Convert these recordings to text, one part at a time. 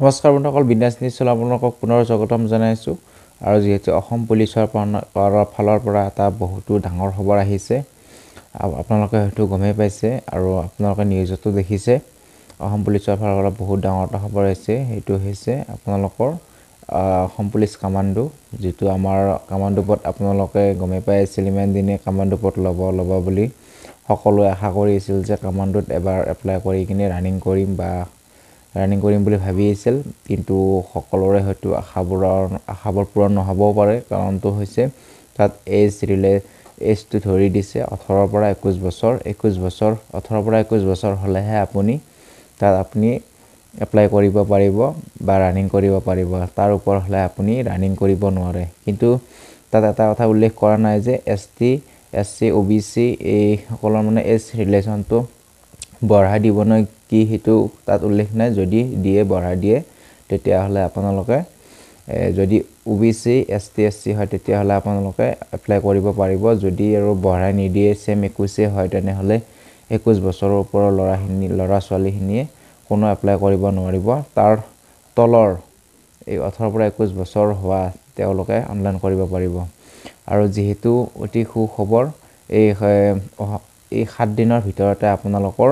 নমস্কাৰ বন্ধুসকল, বিন্দাছ নিউজলৈ আপোনালোকক পুনৰ স্বাগতম জনাইছোঁ। আৰু যিহেতু অসম পুলিচৰ ফালৰ পৰা এটা বহুতো ডাঙৰ খবৰ আহিছে, আপোনালোকে হয়তো গমেই পাইছে আৰু আপোনালোকে নিউজতো দেখিছে। অসম পুলিচৰ ফালৰ পৰা বহুত ডাঙৰ এটা খবৰ আহিছে। সেইটো হৈছে আপোনালোকৰ অসম পুলিচ কামাণ্ডো, যিটো আমাৰ কামাণ্ডো পদ আপোনালোকে গমেই পাই আছিল। ইমান দিনে কামাণ্ডো পদ ল'ব ল'ব বুলি সকলোৱে আশা কৰি আছিল যে কামাণ্ডোত এবাৰ এপ্লাই কৰি কিনে ৰানিং কৰিম বা ৰানিং কৰিম বুলি ভাবি আছিল। কিন্তু সকলোৰে হয়তো আশাবোৰ পূৰণ নহ'বও পাৰে। কাৰণটো হৈছে তাত এজ ৰিলে এজটো ধৰি দিছে 18ৰ পৰা 21 বছৰ। 21 বছৰ, 18ৰ পৰা 21 বছৰ হ'লেহে আপুনি তাত আপুনি এপ্লাই কৰিব পাৰিব বা ৰানিং কৰিব পাৰিব। তাৰ ওপৰ হ'লে আপুনি ৰানিং কৰিব নোৱাৰে। কিন্তু তাত এটা কথা উল্লেখ কৰা নাই যে এছ টি, এছ চি, অ' বি চি এইসকলৰ মানে এজ ৰিলেশ্যনটো বঢ়াই দিব নে কি, সেইটো তাত উল্লেখ নাই। যদি দিয়ে, বঢ়াই দিয়ে, তেতিয়াহ'লে আপোনালোকে যদি O' B C, S T, S C হয়, তেতিয়াহ'লে আপোনালোকে এপ্লাই কৰিব পাৰিব। যদি আৰু বঢ়াই নিদিয়ে, ছেম 21ই হয়, তেনেহ'লে 21 বছৰৰ ওপৰৰ ল'ৰা ছোৱালীখিনিয়ে কোনো এপ্লাই কৰিব নোৱাৰিব। তাৰ তলৰ এই 18ৰ পৰা 21 বছৰ হোৱা তেওঁলোকে অনলাইন কৰিব পাৰিব। আৰু যিহেতু অতি সুখবৰ, এই 7 দিনৰ ভিতৰতে আপোনালোকৰ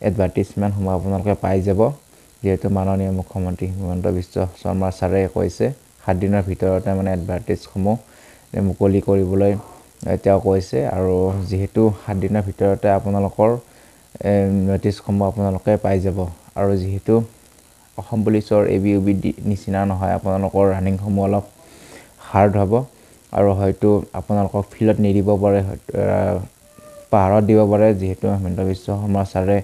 এডভাৰ্টিজমেণ্টসমূহ আপোনালোকে পাই যাব। যিহেতু মাননীয় মুখ্যমন্ত্ৰী হিমন্ত বিশ্ব শৰ্মা ছাৰে কৈছে 7 দিনৰ ভিতৰতে মানে এডভাৰ্টাইজসমূহ মুকলি কৰিবলৈ তেওঁ কৈছে। আৰু যিহেতু 7 দিনৰ ভিতৰতে আপোনালোকৰ ন'টিছসমূহ আপোনালোকে পাই যাব। আৰু যিহেতু অসম পুলিচৰ এ বি, ইউ বি নিচিনা নহয়, আপোনালোকৰ ৰানিংসমূহ অলপ হাৰ্ড হ'ব আৰু হয়তো আপোনালোকক ফিল্ডত নিদিব পাৰে, পাহাৰত দিব পাৰে। যিহেতু হিমন্ত বিশ্ব শৰ্মা ছাৰে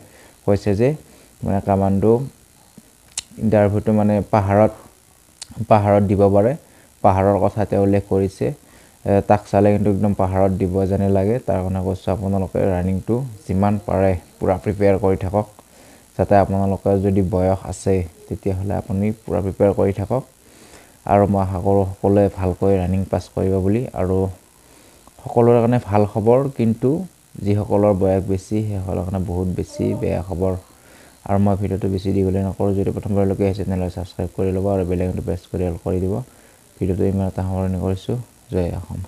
কৈছে যে মানে কামাণ্ডো ইণ্টাৰভিউটো মানে পাহাৰত দিব পাৰে। পাহাৰৰ কথা তেওঁ উল্লেখ কৰিছে, তাক চালে কিন্তু একদম পাহাৰত দিব যেনে লাগে। তাৰ কাৰণে কৈছোঁ, আপোনালোকে ৰানিংটো যিমান পাৰে পূৰা প্ৰিপেয়াৰ কৰি থাকক, যাতে আপোনালোকে যদি বয়স আছে তেতিয়াহ'লে আপুনি পূৰা প্ৰিপেয়াৰ কৰি থাকক। আৰু মই আশা কৰোঁ সকলোৱে ভালকৈ ৰানিং পাছ কৰিব বুলি। আৰু সকলোৰে কাৰণে ভাল খবৰ, কিন্তু যিসকলৰ বয়স বেছি সেইসকলৰ কাৰণে বহুত বেছি বেয়া খবৰ। আৰু মই ভিডিঅ'টো বেছি দীঘলীয়া নকৰোঁ। যদি প্ৰথমবাৰলৈকে আহিছে, তেনেহ'লে ছাবস্ক্ৰাইব কৰি ল'ব আৰু বেল আইকনটো প্ৰেছ কৰি অল কৰি দিব। ভিডিঅ'টো ইমান এটা সামৰণি কৰিছোঁ। জয় অসম।